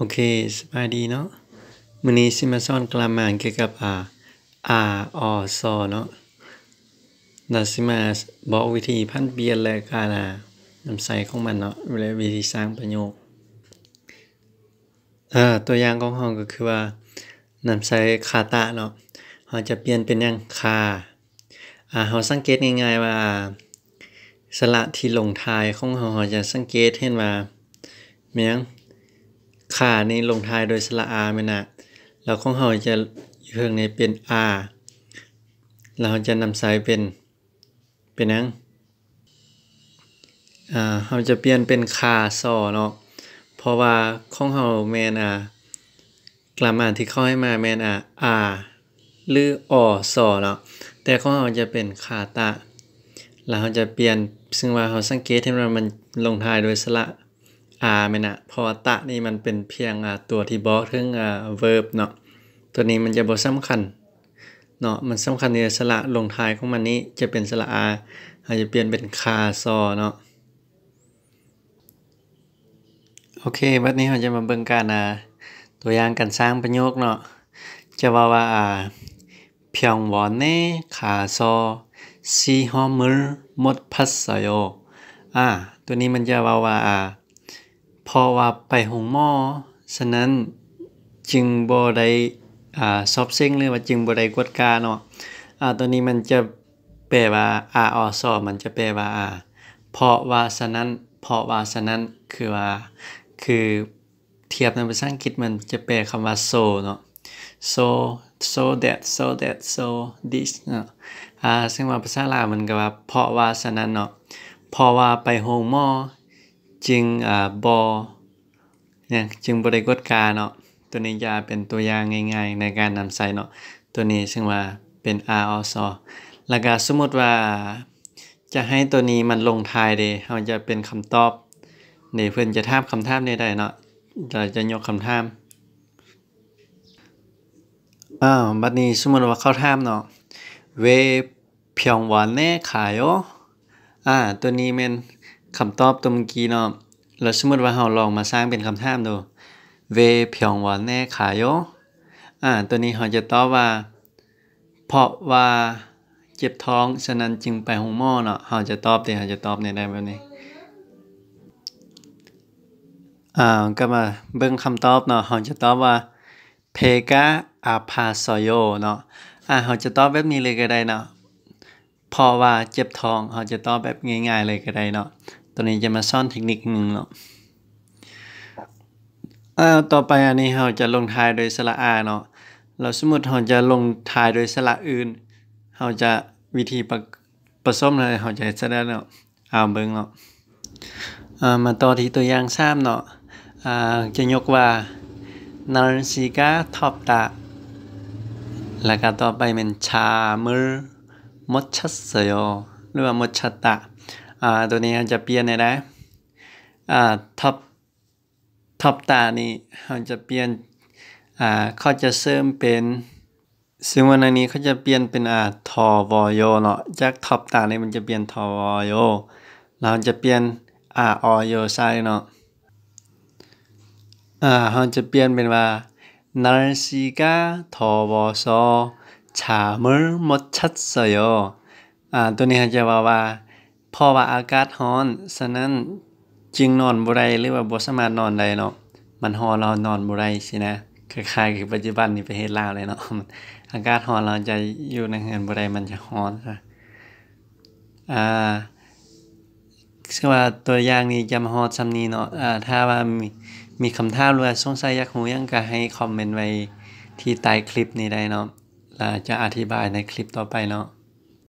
ໂອເຄ ສະບາຍດີເນາະ. ມື້ນີ້ຊິມາສອນກຣາມມາກ່ຽວກັບ ອາ ອາ ອ ສ ເນາະ. ລະຊິມາບອກວິທີຜັນປ່ຽນ ແລະ ການນຳໃຊ້ຂອງມັນເນາະ ແລະ ວິທີສ້າງປະໂຫຍກ. ອາ ຕົວຢ່າງຂອງເຮົາກໍຄືວ່າ ນຳໃຊ້ຄາຕະເນາະ, ເຮົາຈະປ່ຽນເປັນຫຍັງ? ຄາ. ອາ ເຮົາສັງເກດງ່າຍໆວ່າ ສະຫຼະທີ່ລົງທ້າຍຂອງເຮົາ ເຮົາຈະສັງເກດເຫັນວ່າ ແມ່ນຫຍັງ? ຄານີ້ລົງທ້າຍໂດຍສະຫຼະອາແມ່ນນະ, ແລ້ວຂອງເຮົາຈະຢູ່ເທິງນີ້ເປັນອາ ແລ້ວເຮົາຈະນຳໃຊ້ເປັນ ເປັນຫຍັງ? ອາ ເຮົາຈະປ່ຽນເປັນຄາຊໍເນາະ, ເພາະວ່າຂອງເຮົາແມ່ນ ອາ ກຣາມມາທີ່ເຂົາໃຫ້ມາແມ່ນ ອາ ອາ ຫຼື ອ ສ ເນາະ, ແຕ່ຂອງເຮົາຈະເປັນຄາຕະ ແລ້ວເຮົາຈະປ່ຽນ, ເຊິ່ງວ່າເຮົາສັງເກດເຫັນວ່າມັນລົງທ້າຍໂດຍສະຫຼະອາແມ່ນນະ, ເພາະວ່າຕະນີ້ມັນເປັນພຽງ ອາ ຕົວທີ່ບອກເຖິງ ອາ ເວີບເນາະ, ຕົວນີ້ມັນຈະບໍ່ສຳຄັນເນາະ, ມັນສຳຄັນທີ່ສະຫຼະລົງທ້າຍຂອງມັນນີ້ຈະເປັນສະຫຼະອາ, ເຮົາຈະປ່ຽນເປັນຄາຊໍເນາະ. ໂອເຄ ບັດນີ້ເຮົາຈະມາເບິ່ງການ ອາ ຕົວຢ່າງການສ້າງປະໂຫຍກເນາະ. ຈະເວົ້າວ່າ ອາ 병원에 가서 시험을 못 봤어요. ອາ ຕົວນີ້ມັນຈະເວົ້າວ່າ ອາ ເພາະວ່າໄປໂຮງໝໍ ສະນັ້ນຈຶ່ງບໍ່ໄດ້ ອາ ສອບເສັງ ຫຼືວ່າຈຶ່ງບໍ່ໄດ້ກວດກາເນາະ. ອາ ຕົວນີ້ມັນຈະແປວ່າ ອາ ອ ສ ມັນຈະແປວ່າ ອາ ເພາະວ່າສະນັ້ນ, ເພາະວ່າສະນັ້ນ ຄືວ່າ ຄືທຽບໃນພາສາອັງກິດມັນຈະແປຄຳວ່າ so ເນາະ, so, so that, so that, so this ເນາະ. ອາ ເຊິ່ງວ່າພາສາລາວມັນກໍວ່າ ເພາະວ່າສະນັ້ນເນາະ, ເພາະວ່າໄປໂຮງໝໍຈຶ່ງ ອາ ບໍ່ ຫຍັງ ຈຶ່ງບໍ່ໄດ້ກວດກາເນາະ. ຕົວນີ້ຈະເປັນຕົວຢ່າງງ່າຍໆໃນການນຳໃຊ້ເນາະ, ຕົວນີ້ເຊິ່ງວ່າເປັນ ອາ ອ ສ ແລ້ວກະສົມມຸດວ່າຈະໃຫ້ຕົວນີ້ມັນລົງທ້າຍເດ, ເຮົາຈະເປັນຄຳຕອບເດ, ເພິ່ນຈະຖາມຄຳຖາມໃດໆເນາະ, ເຮົາຈະຍົກຄຳຖາມ. ອ້າວ ບັດນີ້ສົມມຸດວ່າເຂົາຖາມເນາະ, 왜 병원에 가요? ອາ ຕົວນີ້ແມ່ນຄຳຕອບຕົວເມື່ອກີ້ເນາະ. ແລ້ວສົມມຸດວ່າເຮົາລອງມາສ້າງເປັນຄຳຖາມດູ, 왜 병원에 가요? ອາ ຕົວນີ້ເຮົາຈະຕອບວ່າ ເພາະວ່າເຈັບທ້ອງ ສະນັ້ນຈຶ່ງໄປໂຮງໝໍເນາະ. ເຮົາຈະຕອບເດ, ເຮົາຈະຕອບແນວໃດແບບນີ້? ອາ ກໍມາເບິ່ງຄຳຕອບເນາະ, ເຮົາຈະຕອບວ່າ 배가 아파서요 ເນາະ. ອາ ເຮົາຈະຕອບແບບນີ້ເລີຍກໍໄດ້ເນາະ, ເພາະວ່າເຈັບທ້ອງ. ເຮົາຈະຕອບແບບງ່າຍໆເລີຍກໍໄດ້ເນາະ. ຕົວນີ້ຈະມາສອນເທັກນິກໜຶ່ງເນາະ. ອາ ຕໍ່ໄປອັນນີ້ເຮົາຈະລົງທ້າຍໂດຍສະຫຼະອາເນາະ, ແລ້ວສົມມຸດເຮົາຈະລົງທ້າຍໂດຍສະຫຼະອື່ນ, ເຮົາຈະ ວິທີປະ ປະສົມເລີຍ ເຮົາຈະເຮັດຈັ່ງໃດເນາະ. ເອົາເບິ່ງເນາະ. ອາ ມາຕໍ່ທີ່ຕົວຢ່າງສາມເນາະ. ອາ ຈະຍົກວ່າ 날씨가 덥다 ແລ້ວກໍຕໍ່ໄປແມ່ນ 잠을 못 잤어요 ຫຼືວ່າ 못 잤다. ອາ ຕົວນີ້ເຮົາຈະປ່ຽນໄດ້ ອາ 덥- 덥다 ນີ້ເຮົາຈະປ່ຽນ ອາ ເຂົາຈະເສີມເປັນ ຊຶ່ງວ່າໃນນີ້ເຂົາຈະປ່ຽນເປັນ ອາ 더워요 ເນາະ, ຈາກ 덥다 ນີ້ມັນຈະປ່ຽນ 더워요 ແລ້ວເຮົາຈະປ່ຽນ ອາ 어요 ໃສ່ເນາະ. ອາ ເຮົາຈະປ່ຽນເປັນວ່າ 날씨가 더워서 잠을 못 잤어요. ອາ ຕົວນີ້ເຮົາຈະເວົ້າວ່າ ເພາະວ່າອາກາດຮ້ອນ ສະນັ້ນຈຶ່ງນອນບໍ່ໄດ້ ຫຼືວ່າບໍ່ສາມາດນອນໄດ້ເນາະ. ມັນຮ້ອນ ເຮົານອນບໍ່ໄດ້ຊີ້ນະ, ຄ້າຍໆຄືປັດຈຸບັນນີ້ປະເທດລາວເລີຍເນາະ, ອາກາດຮ້ອນ ເຮົາຈະຢູ່ໃນເຮືອນບໍ່ໄດ້ ມັນຈະຮ້ອນ. ອາ ຄືວ່າຕົວຢ່າງນີ້ຈະມາຮອດສ່ຳນີ້ເນາະ. ອາ ຖ້າວ່າມີ ມີຄຳຖາມ ຫຼືວ່າສົງໄສຢາກຮູ້ຫຍັງ ກໍໃຫ້ຄອມເມັນໄວ້ທີ່ໃຕ້ຄລິບນີ້ໄດ້ເນາະ, ແລ້ວຈະອະທິບາຍໃນຄລິບຕໍ່ໄປເນາະ.